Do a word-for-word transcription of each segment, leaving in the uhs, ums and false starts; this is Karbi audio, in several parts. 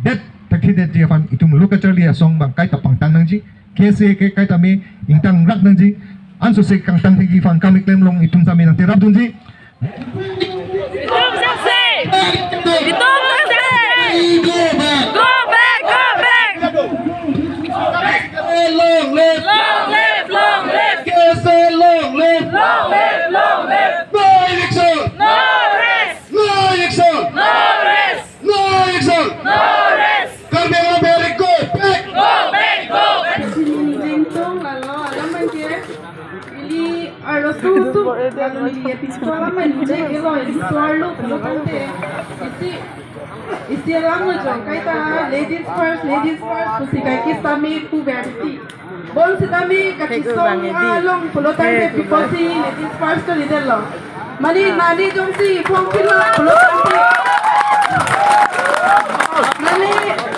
det, thakthedetji aphan itum lo kacharli asong abang kaita pangtang nangji. K S A ke kaita me ingtang rak nangji. Ansose kangtang thekji aphan kam keklem along itum sitame nangterap dunji. Itum sangse! Itum sangse! Go back! Go back! Long live! Long live! Long live! K S A long live! Long live! Long live! No election! No rest! No election! No rest! No election! No rest! Karbi Anglong Bihari, go back! Go back! Go back! Ningtong lalo alam abangke ili arloso atum lalo ili episode alam abang injek elo, ili so-arlo pulo tangte isi, isi alam lo jo, kaita ladies first, ladies first pusi kaike sitame pu verti. Bon sitame kachisong along pulo tangte people si ladies first to leader lo. Mane nani jongsi form fill up pulo tangte, mane,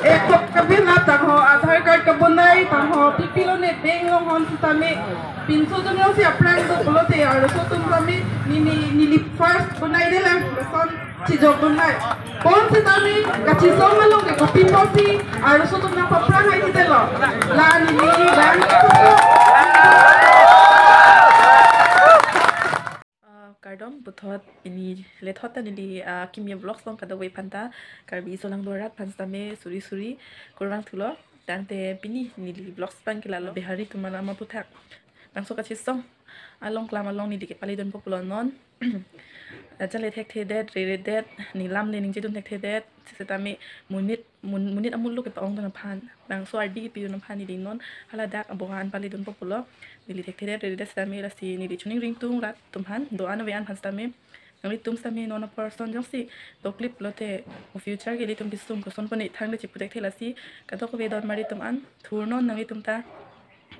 eh, kok kabe na tangho, Aadhaar card kabonai tangho, P P L ne bank longhon sitame, pinso jong jongsi aphrang do pulote arloso atum sitame neli, neli first bonai de lang, lason chijok bonai. Bon sitame kachisong along ke kopi pusi arloso atum nangpaphrang hai kite lo. La neli bang. Ah, kardom, puthot pini lethot ta neli, ah, Kimia Vlogs along kadokave aphanta, Karbi aso langdo arat aphan sitame suri suri kurvangthulo. Tangte pini neli vlogs abangke lalo Bihari atum alam aphuthak. Bangso kachisong along klam along neli kepaledunpo pulo non. Ajat le thekthedet, reredet, neli lam le ningjedun thekthedet, sitame monit, mon-, monit amuluk kepa-ongdun aphan, bangso ardi kepidun aphan neli non haladak aboha an paledunpo pulo. Neli thekthedet, reredet sitame lasi neli choningri ingtung rat atum aphan, do-an ave-an aphan sitame, nanglitum sitame non apor ason jongsi doklip lote, o future ke ilitum kesung koson pone thangde chipu thekthe, lasi kadokave don mari atum an thurnon, nanglitum ta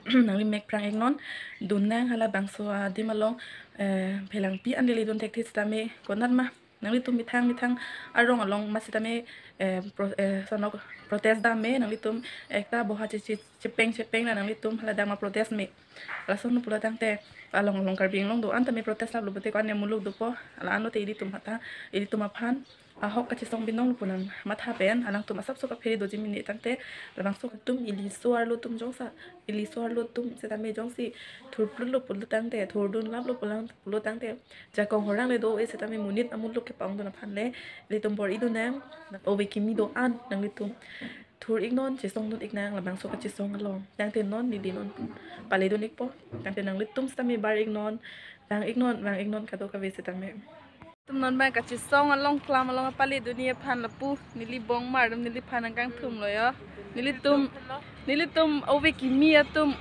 nangli mek phrang-iknon, dun nang hala bangso adim along, eh, phelangpi an lele dun thekthe sitame konat ma nanglitum methang methang arong along ma sitame, eh, pro-, eh, sonok protest dam me, nanglitum ekta boha che, che, chepeng chepeng na nanglitum haladak ma protest me. Lason pulo tangte along along Karbi Anglong do-an tame protest laplo pulote ko-an amuluk dopo, la-an lote ilitum hata, ilitum aphan ahok kachisong binong lo pu nangmatha pen alangtum asapso kaphere doji mene tangte, labangso atum ili so-arlo atum jongsa, ili so-arlo atum sitame jongsi thurplutlo pulo tangte, thurdun laplo pulang pulo tangte, jakong horang le do-e sitame monit amuluk kepa-ongdun aphan le ilitum bor-idun nang, ove kimi do-an nanglitum thur-iknon, chisongdun-ik nang labangso kachisong along. Tangte non neli non paledun-ikpo. Tangte nanglitum sitame bar-iknon, vang-iknon, vang-iknon kadokave sitame. Itum non abang kachisong along klam along paledunji aphan lapu neli bong mardom neliphan nangkangthumlo jo. Nelitum, nelitum ove kimi atum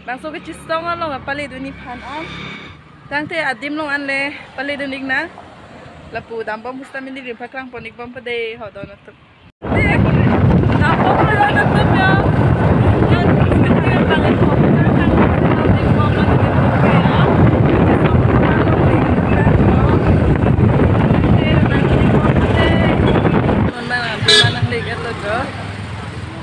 bangso kachisong along paledunji aphan an. Tangte adim along an le paledun-ik nang. Lapu dambom hu sitame neli paklangpon-ikbompo dei, ho don atum.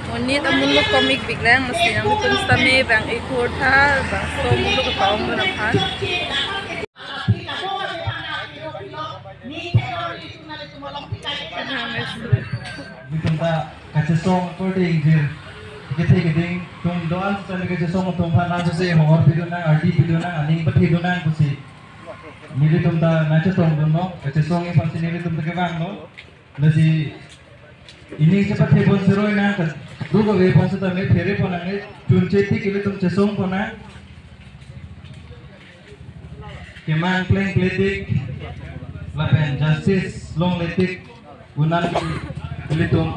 Monit amuluk komik biklang masi nangtum sitame vang-ik hur tha, bangso amuluk kepa-ongdun aphan. Nelitum ta kachesong akorte ingjir. Kethe keding atum do-an sitame kachesong atum aphan ansose hongor pidun nang, ardi pidun nang, aning pathedun nang pusi. Nelitum ta nangchesongdunlo, kachesong aphansi nelitum ta kevanglo. Lasi ining chepathepon seroi nang, kadokave aphan sitame pherepon nang, chunche tik ilitum chesongpon nang. Kemang plengple tik lapen justice longle tik pu nang ilitum,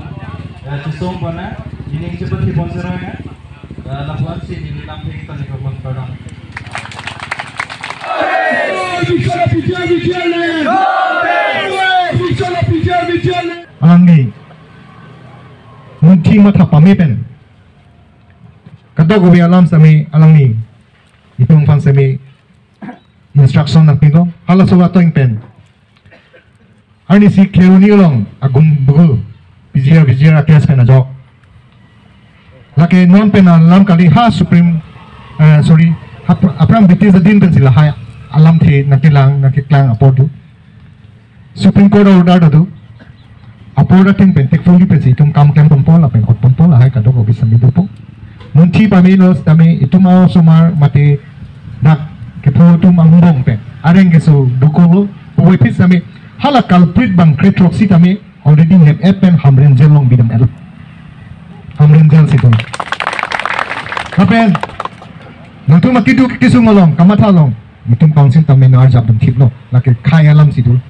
eh, chesongpon nang, ining chepathepon seroi nang. Eh, lapu-ansi neli lamthe kepaleko, kardom. Alangli munthi matha pame pen kadokave alam sitame alangli itum aphan sitame instruction nangpilo, halaso ateng pen. Arnisi Kheroni along agumbugul P G R, P G R a-case pen ajok. Lake non pen alam kali, ha Supreme, eh, sorry, ha pr-, aphrang British adin pensi lahai alamthe nangkelang, nangkeklang apor do. Supreme Court order do. Apor atheng pen, thekphuli pensi itum kam klempon sami dopo. Munthi pamelo sitame itum a-osomar mate dak kepho atum angbong pen areng keso dokoklo. Puvoiphit sitame hala culprit bang kre-throksi tame already nep-et pen Hamren jail along bidam-etlo. Hamren jail si do. Lapen nangtum akiduk kisung along, kamatha along, itum council tame nang-arjap dun thiplo. Lake khei alam si do.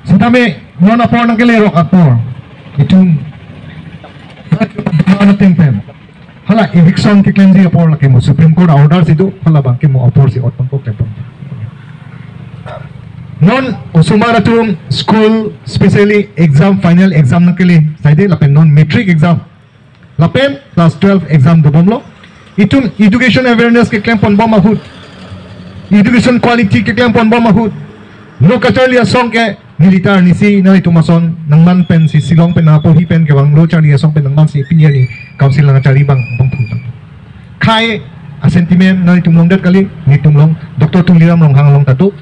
Sitame non apor nangkele rok apor itum non ateng pen hala eviction keklemji apor lake mo Supreme Court order si do, hala abangke mo apor si ot pangko klem pon. Non osomar atum school, specially exam, final exam nangkele saide, lapen non matric exam lapen class twelve exam dobomlo. Itum education awareness keklem ponbom ahut, education quality keklem ponbom ahut, lo kacharli asong ke militar ni si nangtum ason nangman pensi Shillong pen nangporhi pen kevang lo charli asong pen nangmansi pini arni council nangcharli abang bangphu tang. Khei a-sentiment nangtum along det kali, nelitum along, Doctor Tuliram Ronghang along ta do,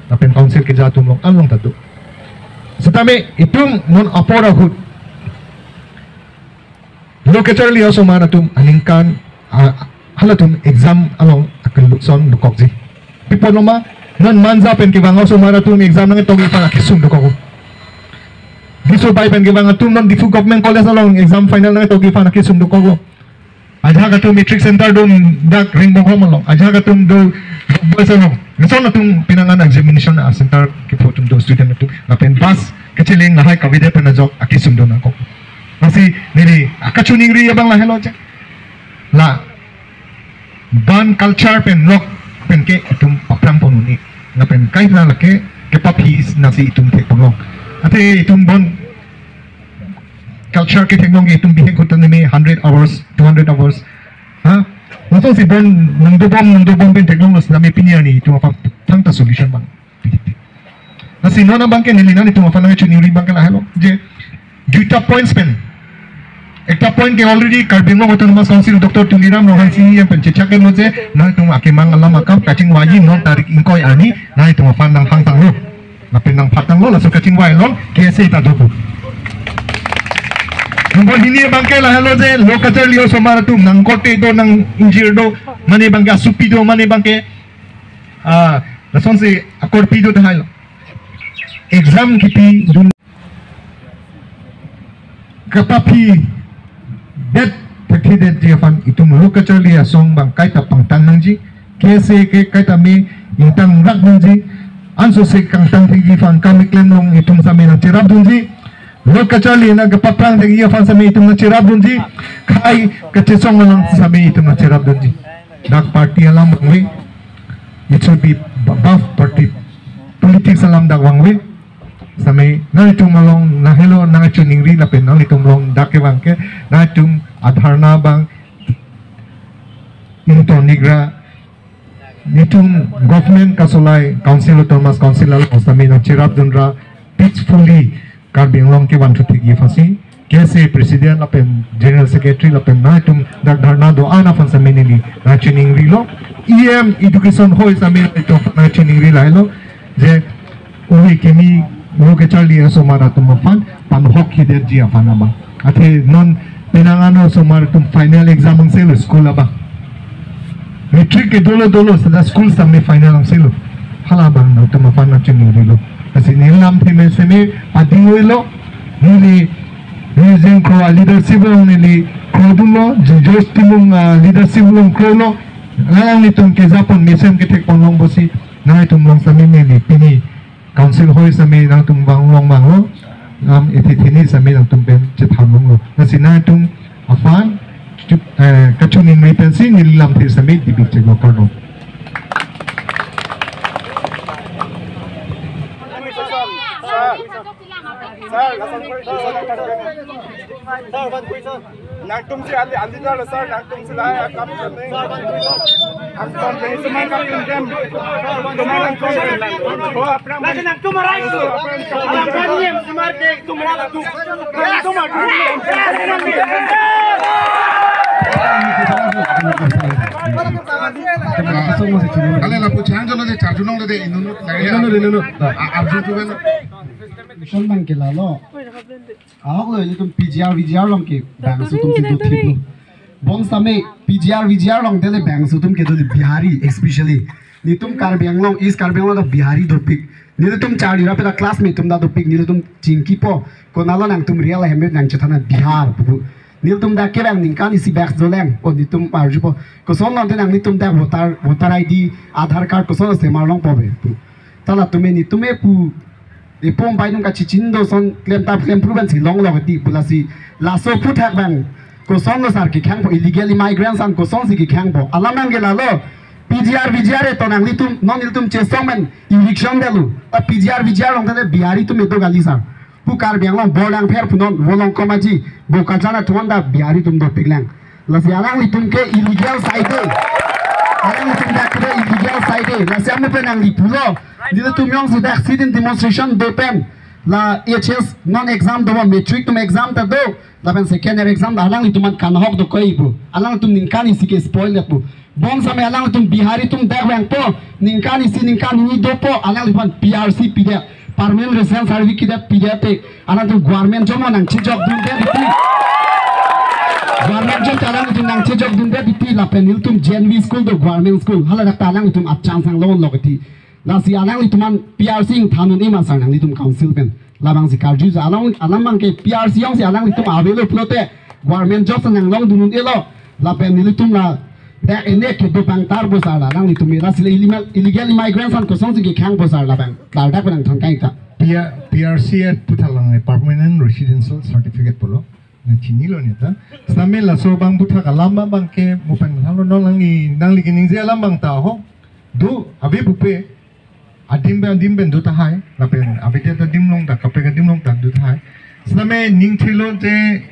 lapen council keja atum along an along ta do. Sitame itum non apor ahut lo kacharli osomar atum aningkan, ah, halatum exam along akelutson dokokji. Pi apot loma, non Manja pen kevang osomar atum exam nangtokji aphan akesung dokok. Disopai pen kevang atum non Diphu Government College along exam final nangtokji aphan akesung dokok. Ajahak atum matric center do dak Ringbonghom along, ajahak atum do Boys along. Lason atum penang an examination a-center kepho atum do student atum. Lapen bus kacheleng lahai kavedet pen ajok akesung do nangkok. Lasi neli akachiningri abang lahelo je. La band culture pen rock pen ke itum paphrang pon un-e. Lapen kaita lake kepaphi nangsi itum thek ponlong. Athe itum band culture kethek nong itum bihek ahut tame hundred hours, two hundred hours. Ha? Lasonsi band nangdobom, nangdobom pen theklonglo sitame pini arni itum aphan thangta solution abang. Lasi non abangke neli nangtum aphan nangchiningri abangke lahelo je duita points pen. Ekta point ke already Karbi Anglong Autonomous Council Doctor Tuliram Ronghang C E M pen chechak lo je nangtum akemang alam akam kachingvaiji non tarik ingkoi arni nangtum aphan nanghang tanglo. Lapen nangphan tanglo, laso kachingvai along K S A ta do pu. Number hini abangke lahelo je lo kacharli osomar atum nangkorte do, nang-injure do, mane abangke asupi do, mane abangke, ah, lasonsi akorpi do tahailo. Exam kepidun kapaphi det, thekthe detji aphan itum lo kacharli asong abang kaita pangtang nangji, K S A ke kaita me ingtang rak nangji, ansose kangtang thekji aphan kam keklem along itum sitame nangcherap dunji, lo kacharli nangkepaphrang thekji aphan sitame itum nangcherap dunji, khei kachesong along sitame itum nangcherap dunji. Dak party alam vangve, it should be above party politics alam dak vangve. Sitame nangtum along lahelo nangchiningri lapen nangtum along dak kevang ke nangtum adharna abang ingtonigra, nelitum government kasolai council, autonomous council along sitame nangcherap dunra peacefully Karbi Anglong kevan thuthekji aphansi K S A president lapen general secretary lapen nangtum dak dharna do-an aphan sitame neli nangchiningrilo. E M education hoi sitame nelitum nangchiningri lahelo je ove kimi lo kacharli osomar atum aphan panhok hidetji aphan abang. Athe non penang an osomar atum final exam angselo school abang. Matric ke dolo dolo seta school sitame final angselo. Hala abang nangtum aphan nangchiningrilo. Lasi neli lamthe me sitame ading oilo. Neli neli jengkro a-leadership along neli krodunlo, George Timung a-leadership along krolo. Alanglitum kejapon mesen kethek ponlong pusi nangtum along sitame neli pini council hoi sitame nangtum vanglong vanglo, lam ethithini sitame nangtum pen chethanlonglo. Lasi nangtum aphan, eh, kachiningri pensi neli lamthe sitame dibik cheklo, kardom. Sir, sir, sir, one question. Nangtum si ali, ali dal sir, nangtum si lahai akam kami. Akam kami, semua kami condemn. Semua nangtum. Oh, aphrang. Lagi nangtum arai. Aphrang kami, semua ke, tum arai tu. Nangtum arai. Kale lapu chang jolo de charju nong de inunu lagi. Inunu, inunu. A-, arju tu kan. Mission bang ke lalo. Ahok lo ilitum P G R V G R along ke bangso atum si dothiplo. Bonsitame P G R V G R along dele bangso atum ke dole Bihari especially. Nelitum Karbi Anglong, East Karbi Anglong ta Bihari dopik. Nelitum charli rapi ta classmate atum ta dopik, nelitum chingkipo. Konatlo nangtum real ahem nangchethan Bihar pu. Nelitum ta kevang ningkan isi bak dolang. O nelitum arjupo. Kosonlo te nanglitum ta voter, voter I D, Aadhaar card kosonlo semar longpo be pu. Ta latum e nelitum e pu. Epum pai nung kachichin do ason klem tap klem pru pensi longlo kati pu lasi. Laso aphuthak bang kosonlo sar kekhangpo, illegal immigrants an kosonsi kekhangpo. Alam nang ke lalo. P G R V G R e to nanglitum, non ilitum chesong men eviction detlo. Ta P G R V G R along tele Bihari atum e do kali sar. Pu Karbi Anglong Borlangpher punon, Volongkom Aji, Bokajan atum ta Bihari atum dopiklang. Lasi alanglitum ke illegal side. Alanglitum dak ke illegal side. Lasi amu pen nangli pulo. Nelitum jongsi dak sit-in demonstration do pen. La H S non exam do, matric atum exam ta do. Lapen second year exam ta alanglitum an kanahok dokok pu. Alanglitum ningkan isi ke spoil det pu. Bonsitame alanglitum Bihari atum dak vangpo, ningkan isi ningkan hini dopo, alanglitum aphan P R C pidet, permanent residence certificate pidet te, alanglitum government job nangchejokdunde titi. Government job ta alanglitum nangchejokdunde titi, lapen nelitum J N V school do, government school, hala dak ta alanglitum achang sang longlo kati. Lasi alanglitum an P R C ingthan un-e ma sar nanglitum council pen. Labangsi karju ja alang, alam bang ke P R C jongsi alanglitum avelo pulote government job sa nanglongdun un-elo. Lapen nelitum la dak ene kedo pangtarpo sar la alanglitum e, lasi le illegal, illegal immigrants an kosonsi kekhangpo sar labang. Klardak pen nangthan kai ta. P R, P R C aphuthak lang e permanent residential certificate pulo. Nangchinilo neta. Sitame laso bang aphuthak alam bang ke mo pen halo non nangli, nangli keningje alam bang ta ho. Do ave pupe. Adim pen adim pen do tahai. Lapen ave te adim along ta, kaprek adim along ta do tahai. Sitame ning thilo te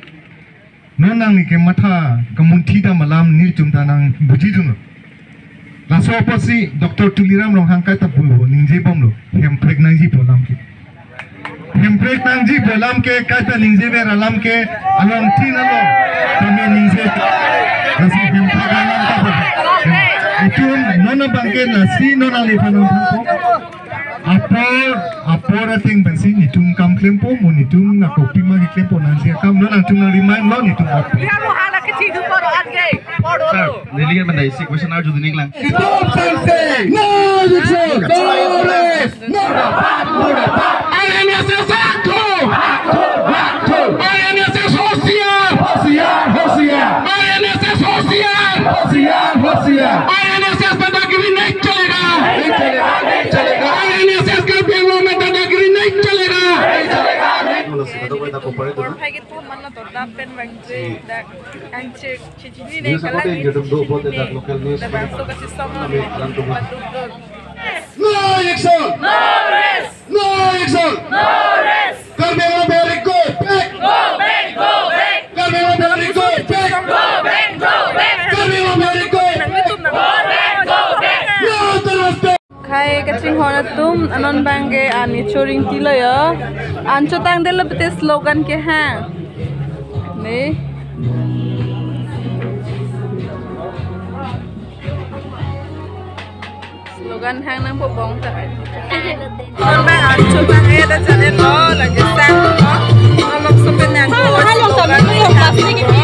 non nangli kematha kamunthi dam alam nelitum ta nangbuji dunlo. Laso apotsi Doctor Tuliram Ronghang kaita pulo, ningjebomlo, hemprek nangjipo alam ke. Hemprek nangjipo alam ke, kaita ningjever alam ke, along tin along kami ningje. Lasi hemprek alam ta. Itum non abang ke lasi non aliphan non thanpo. Apor, apor ating pensi nelitum kam klempo, mo nelitum nangkokpima keklempo nangji akam, non nangtum nang remind lo nelitum apor. Lihat lo hala kecil tu poro ante, poro lo. Sir, neli kan mandai isi question arjudun iklang. Stop Sensing! No eviction! No rest! No Bharat! No Bharat! R N S S akho! Akho! Akho! R N S S hosiar! Hosiar! Hosiar! R N S S hosiar! Hosiar! Hosiar! R N S S dadagiri nahi chalega! Nahi chalega! Nahi chalega! R N S S Karbi Anglong mein dadagiri nahi chalega! Nahi chalega! Nahi chalega! Por hai ke tu man na to dap pen bang je dak anche. News ako din, yung do po, the local news. No action! No rest! No action! No rest! Karbi Anglong Bihari go back! Go back, go back! Karbi Anglong Bihari go back! Go back, go back! Karbi Anglong Bihari go back! Go back, go back! No to the state! Khai kachinghon atum, anon bang ke ani choring tilo yo. An chotang delo pete slogan kehang. Ne. Slogan hang nangpo bong ta. Anon bang an chotang e da channel lo lagi sang lo. Alok sopen yang ko. Halo, slogan kami yang pasti gitu.